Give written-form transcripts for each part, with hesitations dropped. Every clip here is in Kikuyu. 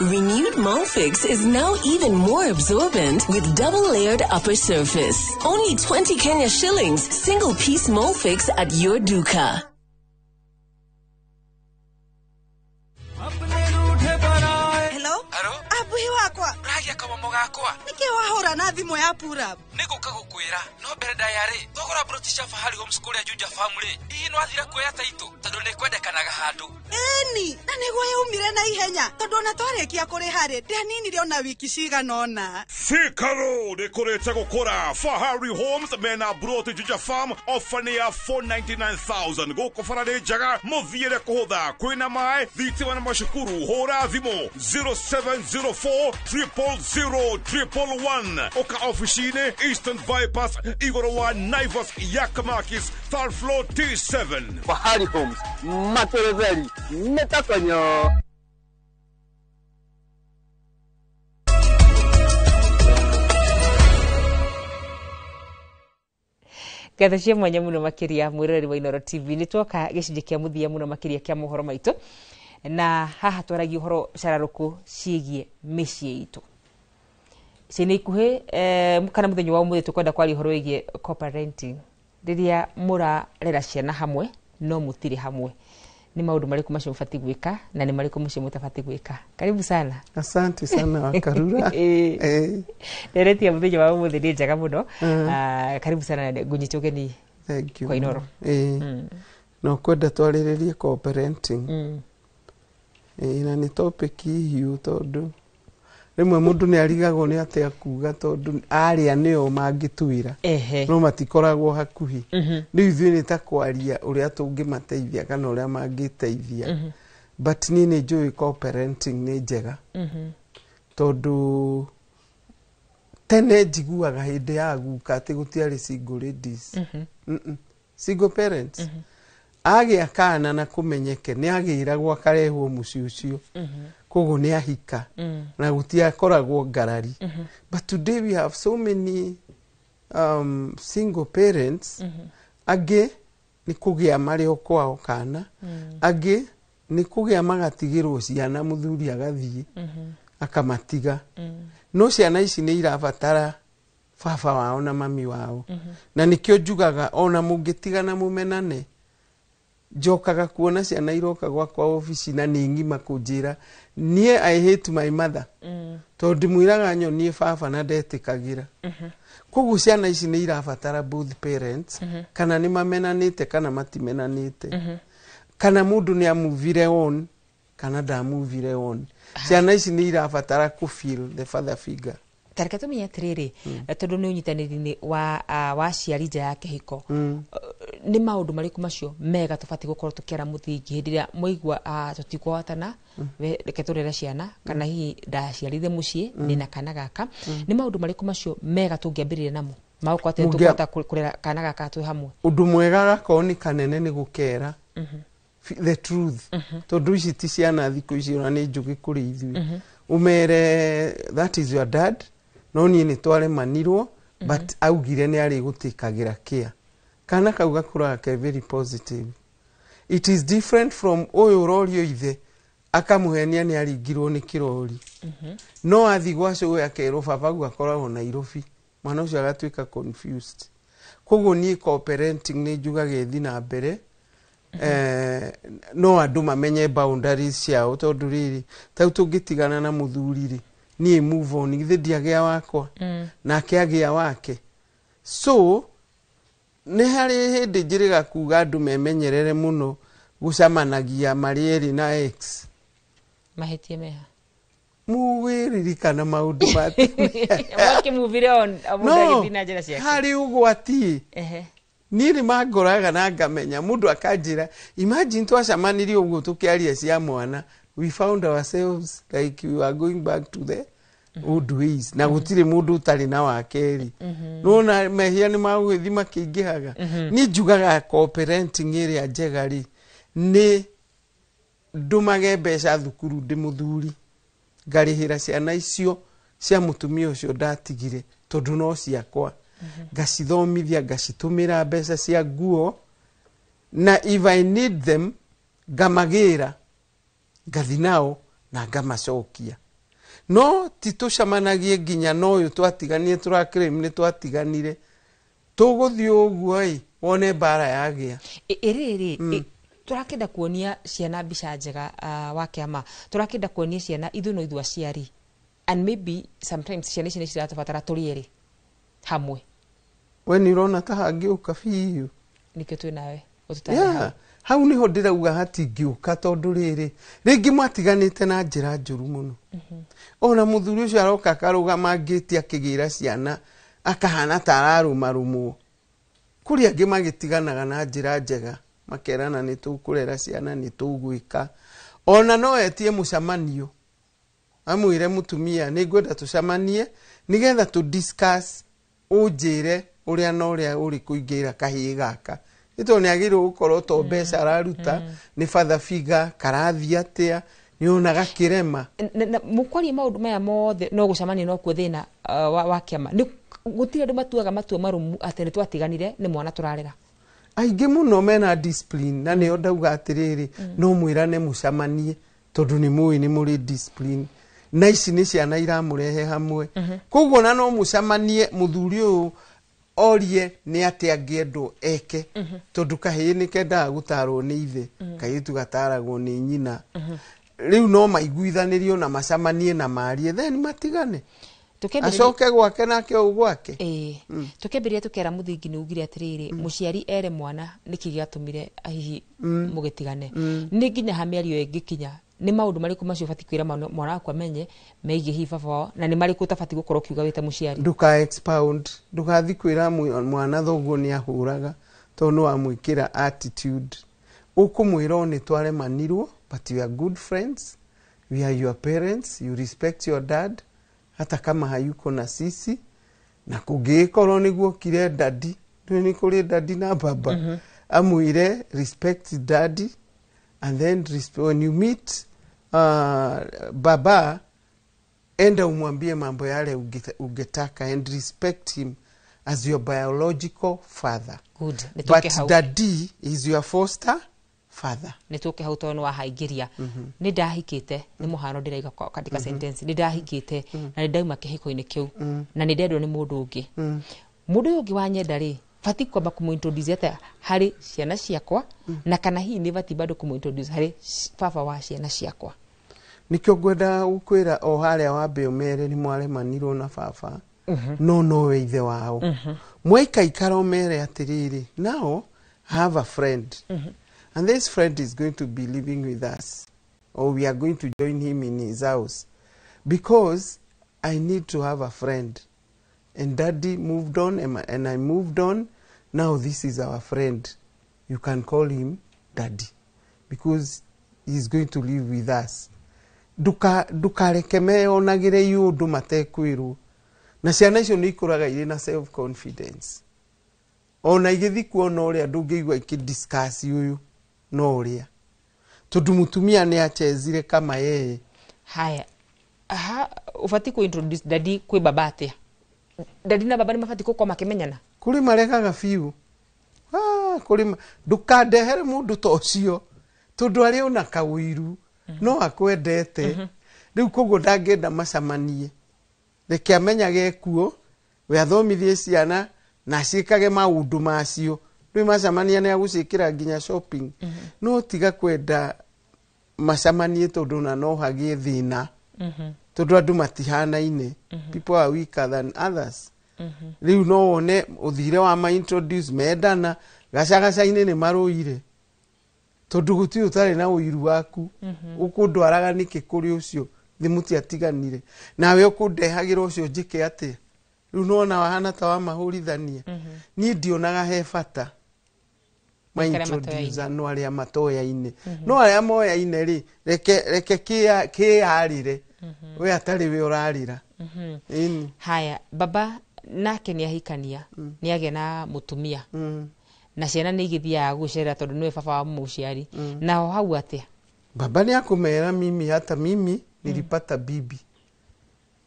Renewed Molfix is now even more absorbent with double-layered upper surface. Only 20 Kenya shillings, single piece Molfix at your duka. Hello? Abuhi wakwa. Ragia kama mugakwa. Niki wahura na thimu ya pura. Niguka gukwira no mbere ndayari thogora broti cia Fahari Homes kuria Juja Family hihi no athira kuoya taito tondu ni kwendekanaga handu. Eni na niguo yaumire na ihenya tondu ona twarikia kuriha ri ndianinire ona wiki cigana ona. Thika Road ikurite gukura. Fahari Homes mena broti Juja Farm ofa ni ya 499,000 guku bara ni njega muthiire kuhutha kwina mai thitima na macukuru. Hura thimu 0704 000 111 oka ofici-inĩ Eastern Bypass igũrũ wa Naivas Yakamakis third floor T7. Fahari Homes materezeri metakonyo. Ngatho cia mwanya muno makiria mwiroreri wa Inooro TV ni twoka gicunjĩ kĩa mũthia mũno makiria kĩa mohoro maitũ na haha twaragia ũhoro cararũkũ ciĩgiĩ mĩciĩ itũ ciĩnĩ ikuhĩ kana mũthenya wa ũmũthĩ tũkwenda kwaria ũhoro wĩgiĩ co-parenting rĩrĩa mũrarera ciana hamwe no mũtirĩ hamwe nĩ maũndũ marĩkũ macio mũbatiĩ gwĩka na nĩ marĩkũ macio mũtabatiĩ gwĩka. Karibu sana. Asante sana Wakarura. Ndereti ya mũthenya wa ũmũthĩ nĩ njega mũno. Karibu sana ngũnyite ũgeni. Thank you. Kwa Inooro. No kwenda twarĩrĩrie co-parenting. Na nĩ topic hiũ tondũ rĩmwe mũndũ nĩ arigagwo nĩ atĩa kuga tondũ arĩa nĩo mangĩtwĩra no matikoragwo hakuhĩ. Rĩu ithuĩ nĩ ta kwaria ũrĩa tũngĩmateithia kana ũrĩa mangĩteithia. But niĩ nĩ njũĩ co-parenting nĩ njega tondũ tene njiguaga hĩndĩ ya guka atĩ gũtiarĩ single ladies. Single parents. Agĩa kana na kũmenyeke nĩ agĩragwo akarehwo mũciĩ ũcio. Koguo nĩ ahika na gũtiakoragwo ngarari. But today we have so many single parents. Angĩ nĩ kũgĩa marĩ o kwao kana angĩ nĩ kũgĩa magatigĩrwo ciana mũthuri agathiĩ akamatiga. No ciana ici nĩ irabatara baba wao na mami wao. Na nĩkĩo njugaga ona mũngĩtigana mũmenane njokaga kuona ciana iroka gwakwa obici na nĩ ng'ima kũnjĩra niĩ I hate my mother. Tondũ ndĩmwĩraga nyonie baba na ndetĩkagĩra. Koguo ciana ici nĩ irabatara both parents kana nĩ mamenanĩte kana matimenanĩte. Kana mũndũ nĩ amuvire on kana ndamuvire on. Ciana ici nĩ irabatara kũ feel the father figure. Tareke tũmenye atĩrĩrĩ tondũ nĩ ũnyitanĩri-inĩ wa aciari nja ya kĩhiko nĩ maũndũ marĩkũ macio mega tũbatiĩ gũkorwo tũkĩara mũthingi hĩndĩ ĩrĩa mwaigua tũtikũhotana reke tũrere ciana kana hihi ndaciarire mũciĩ ndĩna kana gaka nĩ maũndũ marĩkũ macio mega tũngĩambĩrĩria namo magũkorwo atĩ tũkũhota kũrera kana gaka twĩ hamwe? Ũndũ mwega gakorwo nĩ kanene nĩ gũkera the truth tondũ ici ti ciana thikũ ici ona nĩ njũgĩ kũrĩ ithuĩ. Ũmere that is your dad no niĩ nĩ twaremanirwo but augire nĩ arĩgũtĩkagĩra care. Kana kau gakũraga ke very positive. It is different from ũyũ ũrorio ithe akamũhenia nĩ aringirwo nĩ kĩrori. No athi gwa cũwe akerwo baba gu akoragwo Nairobi. Mwana ũcio agatuĩka confused. Koguo niĩ co-parenting nĩ njugaga ĩthiĩ na mbere. No andũ mamenye boundaries ciao tondũ rĩrĩ tau tũngĩtigana na mũthuri rĩ niĩ move on githĩ ndiagĩa wakwa nake agĩa wake. So nĩ harĩ hĩndĩ njĩrĩga kuga andũ memenyerere mũno gũcamanagia marĩ erĩ na ex. Mahĩtia meha Mũwĩririkana maũndũ ma tene. Mwakĩmuvire on mũndũ agĩthiĩ na njĩra ciake. Harĩ ũgwati. Niĩ nĩ mangoraga na ngamenya mũndũ akanjĩra imagine twacemanirie ũguo tũkĩaria cia mwana we found ourselves like we were going back to the old ways na gũtirĩ mũndũ ũtarĩ na wa kerĩ. Nĩwona mehia nĩ magũgĩthiĩ makĩingĩhaga. Niĩ njugaga co-parenting ĩrĩa njega rĩ nĩ ndũmage mbeca thukuru ndĩ mũthuri ngarĩhĩra ciana icio cia mũtumia ũcio ndatigire tondũ no ciakwa. Ngacithomithia ngacitũmĩra mbeca cia nguo na if I need them ngamagĩra ngathi nao na ngamacokia. No ti tũcemanagie nginya na ũyũ twatiganire, tũraclaim nĩ twatiganire, tũgũthiĩ ũguo ĩ wone mbara yagĩa. Ĩrĩrĩ tũrakĩenda kuonia ciana mbica njega, wa kĩama tũrakĩenda kuonia ciana ithuĩ no ithuĩ aciari, and maybe sometimes ciana ici nĩ ciratũbatara tũrĩ erĩ hamwe. We nĩ ũrona ta hangĩũka biũ? Nĩkĩo twĩ nawe ũtũtare. Hau nĩho ndĩrauga hatingĩũka, tondũ rĩrĩ rĩngĩ mwatiganĩte na njĩra njũru mũno. Ona mũthuri ũcio aroka akarũgama ngĩti akĩgĩra ciana akahana ta ararũmarũmwo. Kũrĩ angĩ magĩtiganaga na njĩra njega, makerana nĩ tũkũrera ciana, nĩ tũgwĩka. Ona no etie mũcemanio, amwĩre mũtumia, nĩ ngwenda tũcemanie nĩgetha tũ discuss, ũnjĩre ũrĩa na ũrĩa ũrĩkũ ingĩra kahĩĩ gaka, nĩ tondũ nĩ agĩrĩirwo gũkorwo to mbeca araruta, nĩ father figure, karathiĩ atĩa, nĩ ona gakĩrema. Na mũkwaria maũndũ maya mothe no gũcemania nokuo thĩna, wa kĩama nĩ gũtirĩ andũ matuaga matua marũmu atĩ nĩ twatiganire, nĩ mwana tũrarera. Aingĩ mũno mena discipline, na nĩo ndauga atĩrĩrĩ, no mwĩrane mũcemanie tondũ nĩ mũĩ nĩ mũrĩ discipline, na ici nĩ ciana iramũrehe hamwe. Koguo na no mũcemanie, mũthuri ũyũ orie nĩ atĩa angĩendwo eke, tondũ kahĩĩ nĩ kendaga gũtarwo nĩ ithe, kairĩtu gataragwo nĩ nyina. Rĩu no maiguithanĩrio na macemanie na marie, then matigane. Tũkĩambĩrĩria acoke gwake nake ũyũ gwake. Ĩĩ, tũkĩambĩrĩria tũkera mũthingi nĩ ugire atĩrĩrĩ, mũciari ere mwana nĩkĩ gĩatũmire hihi mũgĩtigane, nĩ nginya ha mĩario ĩngĩkinya, nĩ maũndũ marĩkũ macio ũbatiĩ kwĩra mwana waku amenye megiĩ hihi baba wao, na nĩ marĩkũ ũtabatiĩ gũkorwo ũkiuga wĩ ta mũciari? Ndũka expound, ndũgathi kwĩra mwana thoguo nĩ ahũraga, tondũ nĩ wamwĩkĩra attitude. Ũkũmwĩra o nĩ twaremanirwo, but we are good friends, we are your parents, you respect your dad hata kama hayuko na sisi. Na kũngĩgĩkorwo nĩguo kire daddy, ndũĩ nĩ kũrĩ daddy na baba, amwĩre respect daddy, and then when you meet baba, enda umwambie mambo yale ungetaka and respect him as your biological father. Good, nĩ tũke But hau. Daddy is your foster father. Nĩ tũke hau tondũ nĩ wahaingĩria. Nĩ ndahikĩte, nĩ mũhano ndĩraiga katika sentence, nĩ ndahikĩte na nĩ ndauma kĩhiko-inĩ kĩu na nĩ ndendwo nĩ mũndũ ũngĩ. Mũndũ ũyũ ũngĩ wanyenda rĩ, batiĩ kwamba kũmũ-introduce atĩa harĩ ciana ciakwa, na kana hihi nĩ batiĩ bado kũmũ-introduce harĩ baba wa ciana ciakwa? Nikĩo ngwendaga gũkwĩra o harĩa wambe ũmere nĩ mwaremanirwo na baba, no nowe ithe wao. Mwaikaikara ũmere atĩrĩrĩ, now I have a friend, and this friend is going to be living with us, or we are going to join him in his house, because I need to have a friend, and daddy moved on and I moved on. Now this is our friend, you can call him daddy because he's going to live with us. Ndukareke meyonagĩre iũndũ matekwĩrwo, na ciana icio nĩ ikũraga irĩ na self confidence, ona igĩthiĩ kuona ũrĩa ndũngĩigua ikĩdiscuss ũyũ no ũrĩa, tondũ mũtumia nĩ achezire kama yeye. Haya, ha ũbatiĩ kũ introduce daddy kwĩ baba atĩa? Daddy na baba nĩ mabatiĩ gũkorwo makĩmenyana? Kũrĩ maregaga biũ. Ah, kũrĩ ndũkandehere mũndũ ta ũcio, tondũ arĩ ona kawĩiru no akwendete rĩu, koguo ndangĩenda macamanie. Reke amenyage kuo, we athomithie ciana na ciĩkage maũndũ macio. Rĩu macamania nĩ agũciĩkĩra nginya shopping. No tiga kwenda macamanie, tondũ na no hagĩe thĩna, tondũ andũ matihanaine. People are weaker than others. Rĩu no wone ũthire wa ma introduce mendana gacagaca-inĩ nĩ marũire, tondũ gũtirĩ ũtarĩ na ũiru waku. Ũkũndwaraga nĩkĩ kũrĩ ũcio thĩ mũtiatiganire, nawe ũkũndehagĩra ũcio njĩke atĩa? Rĩu nĩwona wahana ta wamahũrithania. Niĩ ndionaga he bata ma Maikare introduce no arĩa matoyaine. No arĩa moyaine rĩ, reke kĩyarĩre we atarĩ we ũrarĩra. Ĩni. Haya, baba nake nĩ ahikania, nĩ agĩa na mũtumia, na ciana nĩ igĩthiaga gũcerera tondũ nĩwe baba wa mũciari nao hau atĩa? Baba nĩ akũmera, mimi hata mimi nilipata bibi,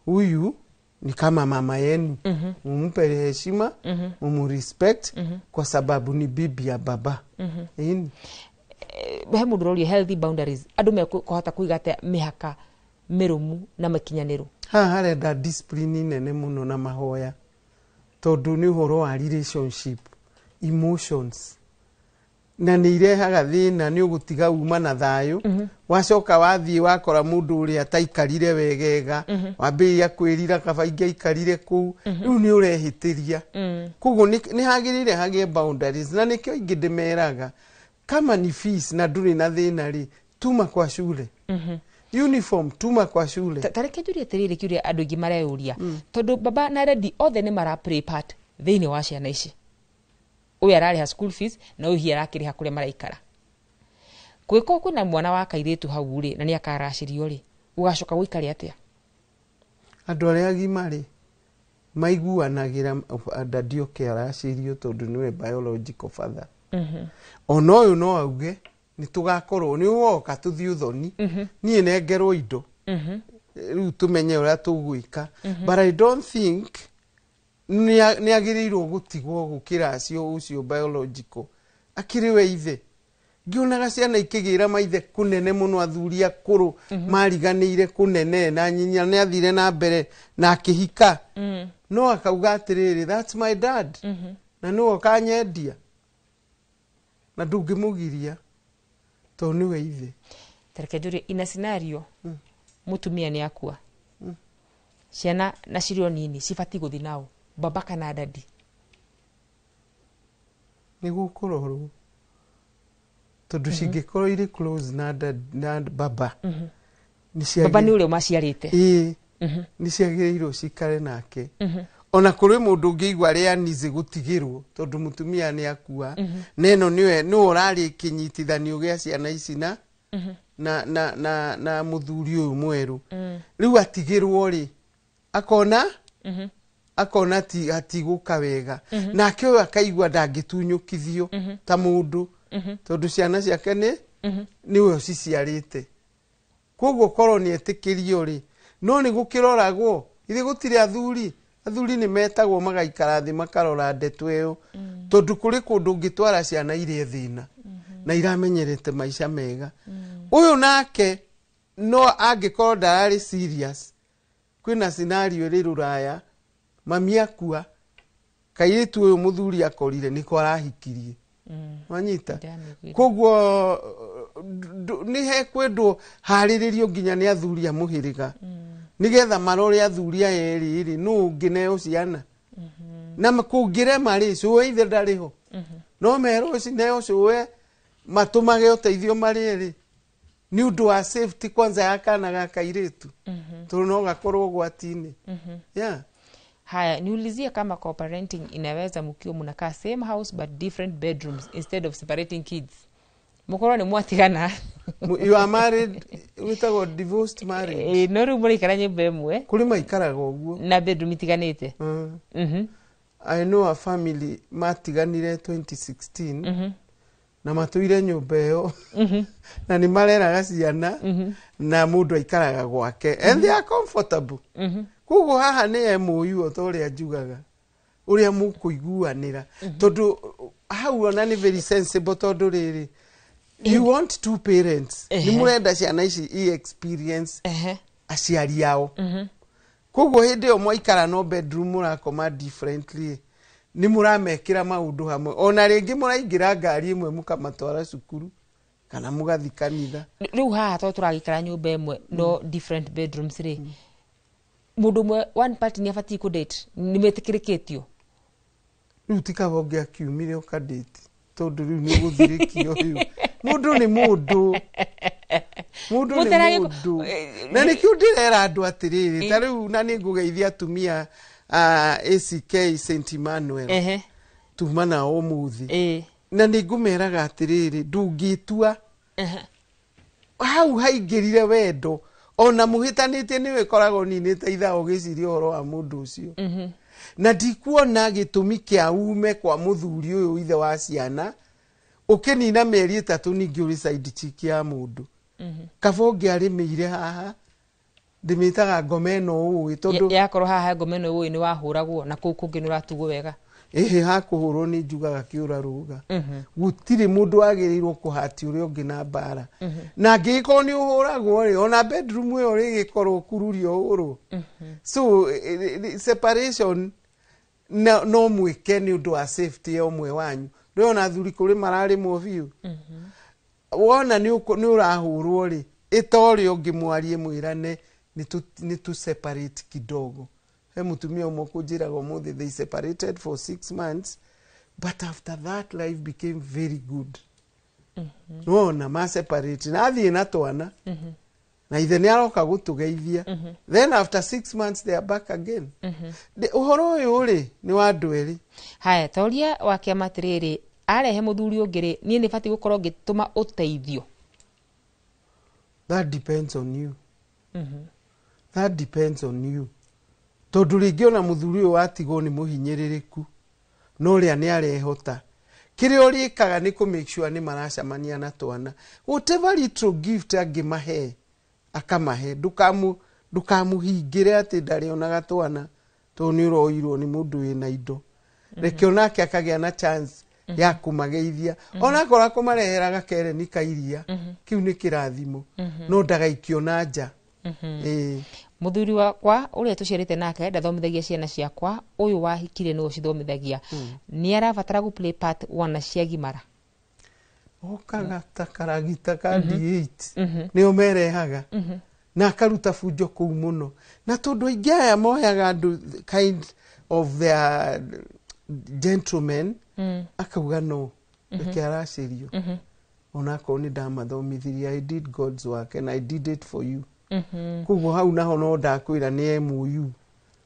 huyu ni kama mama yenu, mumpe heshima, mumurespect kwa sababu ni bibi ya baba. Ĩni. He mũndũ ũroria healthy boundaries, andũ mekũhota kũiga atĩa mĩhaka? Mĩrũmu na mĩkinyanĩru. Haha harenda discipline nene mũno na mahoya, tondũ nĩ ũhoro wa relationship, emotions, na nĩ irehaga thĩna. Nĩ ũgũtiga uma na thayũ, wacoka wathiĩ wakora mũndũ ũrĩa ataikarire wegega, wambĩrĩria kwĩrira, kaba ingĩaikarire kũu. Rĩu nĩ ũrehĩtĩria. Koguo nĩ hagĩrĩire hagĩe boundaries, na nĩkĩo ingĩ ndĩmeraga, kama ni fees na ndũrĩ na thĩna rĩ, tuma kwa shule, uniform tuma kwa shule. Ta reke njurie atĩrĩrĩ, kĩũria andũ aingĩ mareyũria, tondũ baba na daddy othe nĩ mara play part thĩinĩ wa ciana ici. Ũyũ ararĩha school fees na ũyũ hihi arakĩrĩha kũrĩa maraikara. Kũngĩkorwo kwĩna mwana wa kairĩtu hau rĩ, na nĩ akaracĩrio rĩ, gũgacoka gũikare atĩa? Andũ arĩa agima rĩ, maiguanagĩra daddy oke aracĩrio, tondũ nĩwe biological father. Ona ũyũ no auge nĩ tũgakorwo nĩ woka tũthiĩ ũthoni, niĩ nengerwo indo, rĩu tũmenye ũrĩa tũgwĩka. But I don't think nĩ agĩrĩirwo gũtigwo gũkĩra acio ũcio biological akĩrĩ we ithe. Ngĩonaga ciana ikĩgĩra maithe kũnene mũno, athuri akũrũ mariganĩire kũnene, na nyinya nĩ athire na mbere na akĩhika, no akauga atĩrĩrĩ, "That's my dad," na nĩwe ũkanyendia na ndũngĩmũgiria tondũ nĩwe ithe. Tareke njurie, ina scenario mutumia nĩ akua, ciana na cirĩ o nini, cibatiĩ gũthiĩ nao, baba kana daddy? Nĩ gũkũrorwo, tondũ cingĩkorwo irĩ close na na baba nĩ Baba nĩ ũrĩa ũmaciarĩte. Ĩĩ, nĩ ciagĩrĩirwo cikare nake. Ona kũrĩ mũndũ ũngĩigua arĩ uneasy gũtigĩrwo tondũ mũtumia nĩ akua, na ĩno nĩwe ũrarĩ kĩnyitithanio gĩa ciana ici na mũthuri ũyũ mwerũ. Rĩu atigĩrwo rĩ, akona ti hatigũka wega, nake ũyũ akaigua ndangĩtunyũkithio ta mũndũ, tondũ ciana ciake nĩwe ũciciarĩte. Koguo korwo nĩ etĩkĩrio rĩ, no nĩ gũkĩroragwo ithe gũtirĩ athuri. Athuri nĩ metagwo magaikara thĩ makarora ndeto ĩyo, tondũ kũrĩ kũndũ ũngĩtwara ciana irĩ thĩna na iramenyerete maica mega. Ũyũ nake no angĩkorwo ndararĩ serious. Kwĩna scenario ĩrĩ rũraya, mami akua, kairĩtu ũyũ mũthuri akorire nĩko arahikirie, wanyita? Ndamĩiguire. Koguo nĩ hekwendwo harĩrĩrio nginya nĩ athuri a mũhĩrĩga, nĩgetha marore athuri aya erĩ rĩ, nũ ũngĩneo ciana. Na kũngĩrema rĩ, cũwe ithe ndarĩ ho, no merwo cineo cũwe, matũmage ũteithio marĩ erĩ, nĩ ũndũ wa safety kwanza ya kana ga kairĩtu, tondũ no gakorwo ũgwati-inĩ, yeah. Haya, niulizie kama co-parenting inaweza mkiwa mnakaa same house but different bedrooms instead of separating kids. Mukorwo nĩ mwatigana. You are married, wĩtagwo divorced marriage. Eh, no rĩu mũraikara nyũmba ĩmwe. Kũrĩ maikaraga ũguo. Na bedroom itiganĩte. I know a family matiganire 2016 na matũire nyũmba ĩyo, na nĩ mareraga ciana na mũndũ aikaraga gwake, and they are comfortable. Koguo haha nĩ MOU, o ta ũrĩa njugaga, ũrĩa mũkũiguanĩra, tondũ hau ona nĩ very sensible, tondũ rĩrĩ, you want two parents, nĩ mũrenda ciana ici i experience aciari ao. Koguo hĩndĩ ĩyo mwaikara no bedroom mũrakoma differently, nĩ mũramekĩra maũndũ hamwe. Ona rĩngĩ mũraingĩra ngari ĩmwe mũkamatwara cukuru kana mũgathi kanitha. Rĩu haha to tũragĩikara nyũmba ĩmwe no different bedrooms rĩ, mũndũ ũmwe, one party, nĩ abatiĩ kũ date? Nĩ metĩkĩrĩkĩtio? Rĩu ti kaba ũngĩakiumire ũkandĩti, tondũ rĩu nĩ ũgũthirĩkio. Rĩu mũndũ nĩ mũndũ, mũndũ nĩ mũndũ. Na nĩkĩo ndĩrera andũ atĩrĩrĩ, ta rĩu na nĩ ngũgeithia atumia a ACK St Emmanuel, tuma nao ũmũthĩ, na nĩ ngũmeraga atĩrĩrĩ, ndũngĩtua hau haingĩrire wendo. Ona mũhĩtanĩtie, nĩwe ĩkoragwo ninĩte ithaa ũgĩciria ũhoro wa mũndũ ũcio, na ndikuona gĩtũmi kĩa ume kwa mũthuri ũyũ ithe wa ciana ũkĩnina mĩeri 3 ningĩ ũrĩ side chick ya mũndũ. Kaba ũngĩarĩmĩire haha, ndĩmĩtaga ngoma ĩno ũĩ, tondũ Yakorwo haha ngoma ĩno ũĩ nĩ wahũragwo, na kũu kũngĩ nĩ ũratugwo wega. Ĩhĩ, hakũhũrwo nĩ njugaga kĩũra rũga. Gũtirĩ mũndũ wagĩrĩirwo kũhati ũrĩa ũngĩ na mbara, na angĩgĩkorwo nĩ ũhũragwo rĩ, ona bedroom ĩyo rĩgĩkorwo kururio ũhũrwo. So separation no mwĩke nĩ ũndũ wa safety ya ũmwe wanyu. Ndĩrona athuri kũrĩ mararĩmwo biũ. Wona nĩ ũrahũrwo rĩ, ĩta ũrĩa ũngĩ mwarie, mwĩrane nĩ tu separate kidogo. He mũtumia ũmwe kũnjĩraga ũmũthĩ they separated for 6 months, but after that life became very good. Nĩwona ma separate na athiĩ na twana na ithe nĩ aroka gũtũgeithia, then after 6 months they are back again. Ũhoro ũyũ rĩ, nĩ wa andũ erĩ. Haya, ta ũria wa kĩama atĩrĩrĩ, arehe mũthuri ũngĩ rĩ, niĩ nĩ batiĩ gũkorwo ngĩtũma ũteithio? That depends on you. That depends on you, tondũ rĩngĩ ona mũthuri ũyũ watigwo nĩ mũhinyĩrĩrĩku, no ũrĩa nĩ arehota. Kĩrĩa ũrĩkaga nĩ kũ make sure nĩ maracemania na twana. Whatever little gift angĩmahe, akamahe. Ndũkamũhingĩre atĩ ndarĩonaga twana tondũ nĩ ũroirwo nĩ mũndũ wĩna indo. Reke onake akagĩa na chance ya kũmageithia, onakorwo akũmarehera gakereni ka iria, kĩu nĩ kĩrathimo, no ndagaikio na nja. Ĩĩ. Mũthuri wakwa ũrĩa tũciarĩte nake ndathomithagia ciana ciakwa. Ũyũ wahikire nĩwe ũcithomithagia. Nĩ arabatara gũ play part wona ciagimara? Okaga ta karagita ka D8 nĩo merehaga na akaruta bunjo kũu mũno, na tondũ aingĩ aya moyaga andũ kind of their gentlemen, akauga no reke aracĩrio, onakorwo nĩ ndamathomithirie. I did God's work and I did it for you. Koguo hau naho no ndakwĩra nĩ MOU.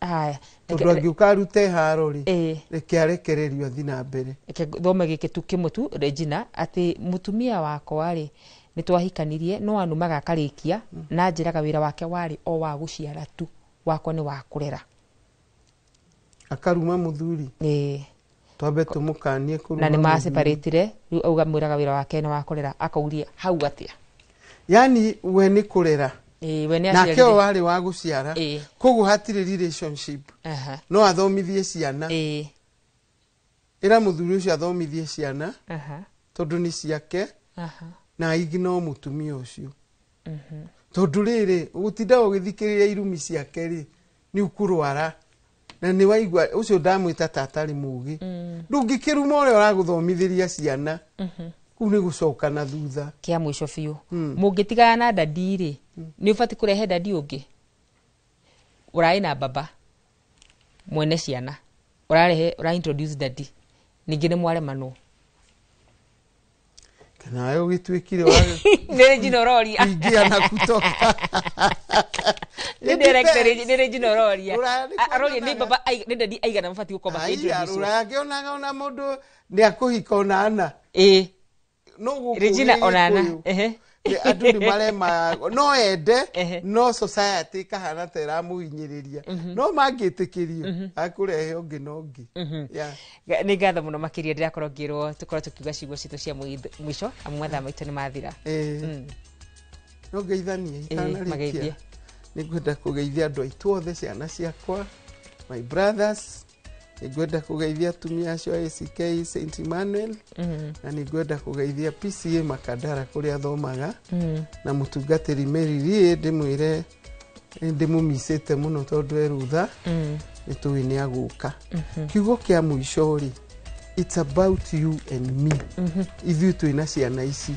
Haya. Tondũ angĩũka arute haro rĩ, reke arekererio athi na mbere. Reke thome gĩkĩ tu kĩmwe tu, Regina, atĩ mũtumia wakwa rĩ, nĩ twahikanirie no anumaga akarĩkia na njĩraga wĩra wake warĩ o wa gũciara tu, wakwa nĩ wa kũrera. Akaruma mũthuri? Ĩĩ. Twambe tũmũkanie kũruma Na nĩ mũthuri. maseparatire rĩu, auga mwĩraga wĩra wake nĩ wa kũrera. Akauria hau atĩa? Yani we nĩ kũrera? Ĩĩ, we nĩ nake aciarire. ũyũ warĩ wa gũciara. Koguo hatirĩ relationship. No athomithie ciana. Ĩra mũthuri ũcio athomithie ciana tondũ nĩ ciake, na ignore mũtumia ũcio, tondũ rĩrĩ gũtinda ũgĩthikĩrĩria irumi ciake rĩ, nĩ ũkũrwara. Na nĩ waigua ũcio ndamwĩta tatarĩ mũgĩ, ndũngĩkĩruma ũrĩa ũragũthomithĩria ciana. Kũu nĩ gũcoka na thutha. Kĩa mũico biũ, mũngĩtigana na dadi rĩ, nĩ ũbatiĩ kũrehe dadi ũngĩ? Ũrarĩ na baba mwene ciana, ũrarehe, ũra introduce dadi ningĩ, nĩ mwaremanwo. Nawe ũgĩtuĩkire wa Nĩ Regina ũroria. Kuingia na kutoka. Nĩ director, nĩ Regina ũroria. Rũraya nĩ Aroria nĩ kuonanaga. baba nĩ dadi aigana mabatiĩ gũkorwo Aiya, makĩ-introduce? rũraya ngĩonaga ona mũndũ nĩ akũhika onana. No gũkũ Regina onana. Gĩkũyũ, andũ nĩ marema no ende, no society ĩkahana ta ĩramũhinyĩrĩria, no mangĩtĩkĩrio akũrehe ũngĩ na ũngĩ. Yeah. Nĩ ngatho mũno makĩria. Ndĩrakorwo ngĩrwo tũkorwo tũkiuga ciugo citũ cia mũico amu mathaa maitũ nĩ mathira. No ngeithanie Ĩĩ, mageithie. itanarĩkia. Nĩ ngwenda kũgeithia andũ aitũ othe, ciana ciakwa, my brothers. Nĩ ngwenda kũgeithia atumia acio a ACK St Emmanuel, na nĩ ngwenda kũgeithia PCA Makandara kũrĩa athomaga, na mũtungatĩri Mary Rie, ndĩmwĩre nĩ ndĩmũmicĩte mũno tondũ e rutha, nĩ tũĩ nĩ agũka. Kiugo kĩa mũico rĩ, it's about you and me. Ithuĩ twĩna ciana ici,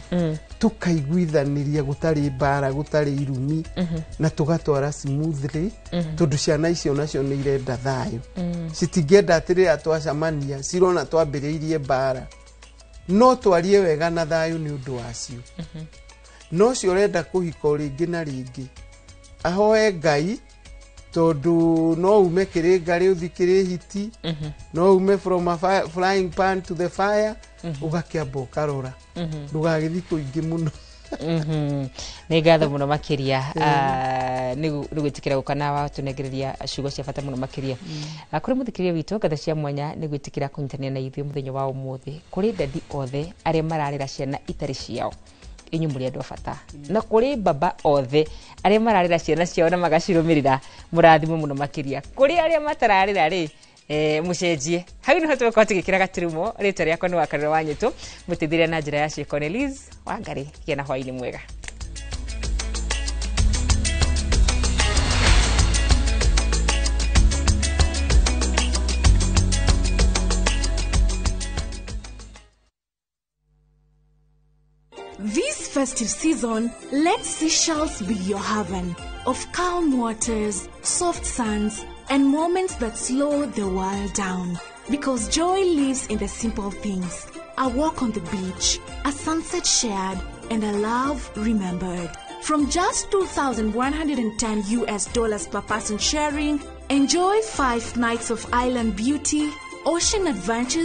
tũkaiguithanĩria gũtarĩ mbara, gũtarĩ irumi, na tũgatwara smoothly, tondũ ciana icio nacio nĩ irenda thayũ. Citingĩenda atĩ rĩrĩa twacemania cirona twambĩrĩirie mbara. No twarie wega na thayũ nĩ ũndũ wacio. No ũcio ũrenda kũhika o rĩngĩ na rĩngĩ ahoe Ngai, tondũ no ume kĩrĩ ngarĩ ũthi kĩrĩ hiti, no ume from a frying pan to the fire. Ũgakĩamba ũkarora, ndũgagĩthi kũingĩ mũno. Nĩ ngatho mũno makĩria nĩ gwĩtĩkĩra gũka na watũnengereria ciugo cia bata mũno makĩria. Kũrĩ mũthikĩrĩria witũ, ngatho cia mwanya nĩ gwĩtĩkĩra kũnyitanĩra na ithuĩ mũthenya wa ũmũthĩ. Kũrĩ dadi othe arĩa mararera ciana itarĩ ciao, inyuĩ mũrĩ andũ a bata, na kũrĩ baba othe arĩa mararera ciana ciao na magacirũmĩrĩra, mũrathimwo mũno makĩria. Kũrĩ arĩa matararera rĩ, Mũcenjie hau nĩho tũgũkorwo tũgĩkĩra gaturumo. Rĩtwa rĩakwa nĩ Wakarũra wa Nyũtũ, mũteithĩrĩria na njĩra ya ciĩko nĩ Liz Wangarĩ. Gĩa na hwaĩ-inĩ mwega. This festive season, let Seychelles be your haven of calm waters, soft sands, and moments that slow the world down. Because joy lives in the simple things: a walk on the beach, a sunset shared, and a love remembered. From just $2,110 US per person sharing, enjoy 5 nights of island beauty, ocean adventures.